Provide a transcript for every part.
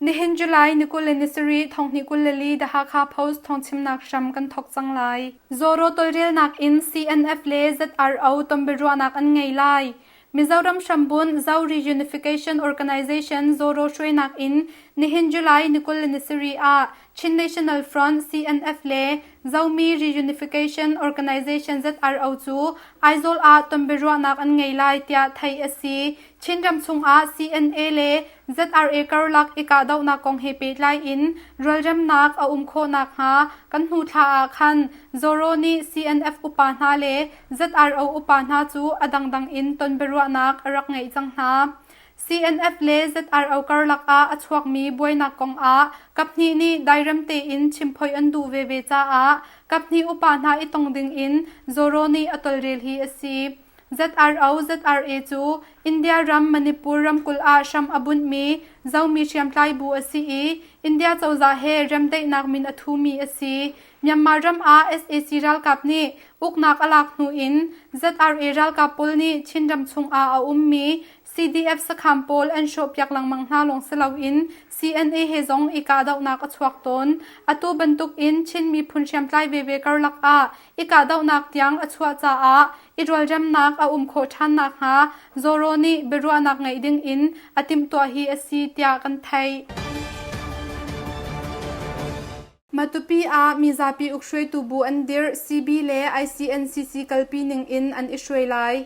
Nihin July ni 20 le ni sarih thonghnih 24 The Hakha Post thawngchimnak hram kan thawk cang lai. Zoro tawlrelnak in CNF le ZRO tonbiaruahnak an ngei lai. Mizoram hrambunh Zo Reunification Organization Zoro hruainak in nihin July ni 20 le ni sarih ah Chin National Front CNF le Zomi Reunification Organization ZRO cu Aizawl ah tonbiaruahnak an ngei lai tiah theih a si. Chinram chungah CNA le ZRA karlak i kahdohnak kong he pehtlai in rualremnak a um khawh nakhnga kan hnu thla ah khan Zoro nih CNF upa hna le ZRO upa hna cu a dangdang in ton biaruahnak a rak ngeih cang hna. CNF le ZRO karlak ah a chuakmi buainak kong ah kaphnih nih dairem tein chimphoih an duh veve caah kaphnih upa hna i tong ding in Zoro nih a tawlrel hi a si. ZRO ZRA cu India ram Manipur ramkulh ah hram a bunhmi Zomi hriamtlai bu a si i India cozah he remdaihnak min a thumi a si. Myanmar ram ah sac ralkap nih uknak a lak hnu in ZRA ralkap pawl nih Chinram chungah a ummi CDF sakhan pawl an hrawhpiak lengmang hna lawng si loin CNA he zong i kahdohnak a chuak tawn. Atu bantuk in Chin miphun hriamtlai veve karlak ah i kahdohnak tiang a chuah caah i rualremnak a um khawh ṭhan nakhnga Zoro nih biaruahnak ngeih ding in a timhtuah hi a si tiah kan theih. Matupi ah mizapi ukhruaitu bu an dirh, CB le ICNCC kalpi ning in an i hruai lai.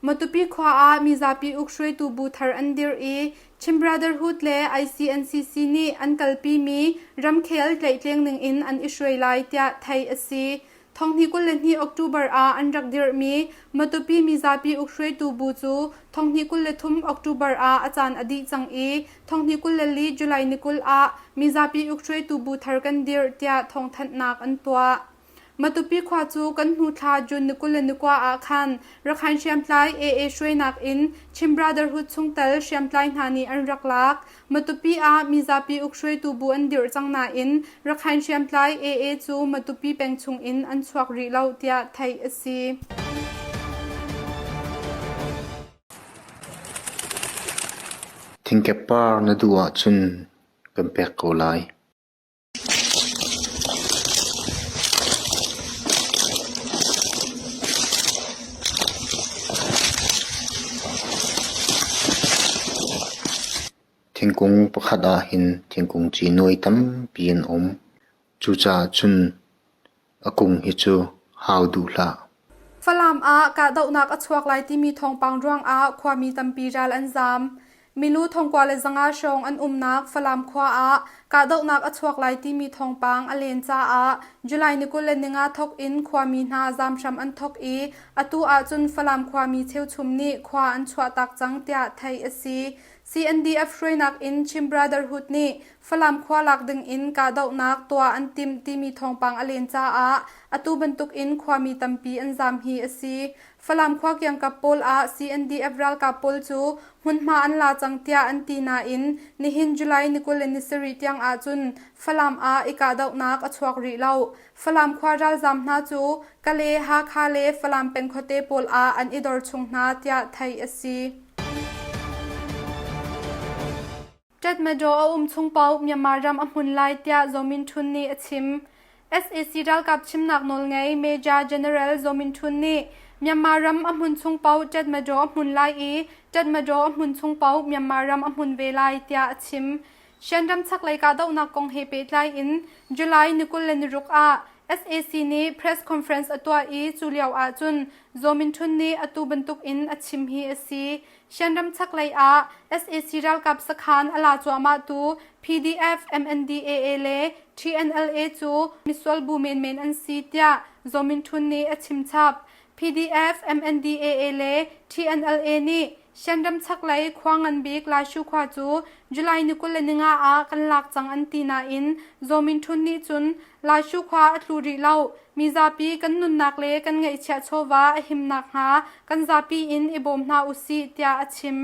Matupi khua ah mizapi ukhruaitu bu thar an dirh i Chin Brotherhood le ICNCC nih an kalpimi ramkhel tlaihtleng ning in an i hruai lai tiah theih a si. Thonghnih 22 October ah an rak dirhmi Matupi mizapi ukhruaitu bu cu thonghnih 23 October ah a caan a dih cang i thonghnih 24 July ni 20 ah mizapi ukhruaitu bu thar kan dirh tiah thawngthanhnak an tuah. Matupi khua cu kan hnu thla June ni 29 ah khan Rakhine hriamtlai AA hruainak in Chin Brotherhood chungtel hriamtlai hna nih an rak lak. Matupi ah mizapi ukhruaitu bu an dirh cang nain Rakhine hriamtlai AA cu Matupi peng chung in an chuak rih lo tiah theih a si. Thingkep par na duh ahcun kan pek ko lai. Thingkung pakhat ah hin thingkung ci nuai tampi an um. Cucaah cun a kung hi cu hau duh hlah. Falam ah kahdohnak a chuak lai timi thawngpang ruangah khuami tampi ral an zaam. Milu 1500 hrawng an umnak Falam khua ah kahdohnak a chuak lai timi thawngpang a len caah July ni 25 thawk in khuami hna zaam hram an thawk i atu ahcun Falam khuami cheuchum nih khua an chuahtak cang tiah theih a si. CNDF hruainak in Chin Brotherhood nih Falam khua lak ding in kahdohnak tuah an timh timi thawngpang a len caah atu bantuk in khuami tampi an zaam hi a si. Falam khua kiangkap pawl ah CNDF ralkap pawl cu hmunhma an la cang tiah an ti nain nihin July ni 27 tiang ahcun Falam ah i kahdohnak a chuak rih lo. Falam khua ralzaam hna cu Kale, Hakha le Falam peng khuate pawl ah an i dor chung hna tiah theih a si. Tatmadaw a um chung paoh Myanmar ram a hmun lai tiah Zaw Min Htun nih a chim. Sac ralkap chimnak nawlngei Major General Zaw Min Htun nih Myanmar ram a hmun chung paoh Tatmadaw a hmun lai i Tatmadaw a hmun chung paoh Myanmar ram a hmun ve lai tiah a chim. Shan ram chaklei kahdohnak kong he pehtlai in July ni 26 ah Sac nih press conference a tuah i cu lio ahcun Zaw Min Htun nih atu bantuk in a chim hi a si. Shan-ram chaklei ah sac ralkap sakhan a la cuahmahtu PDF, MNDAA le TNLA cu misual bu menmen an si tiah Zaw Min Htun nih a chimchap. PDF, MNDAA le TNLA nih Shan-ram chaklei khua ngan bik Laishu khua cu July ni 25 ah kan lak cang an ti nain Zaw Min Htun nih cun Laishu khua a tlu rih lo. Mizapi kan nunnak le kan ngeihchiah chawva a him nakhnga kan zapi in i bawm hna usih tiah a chim.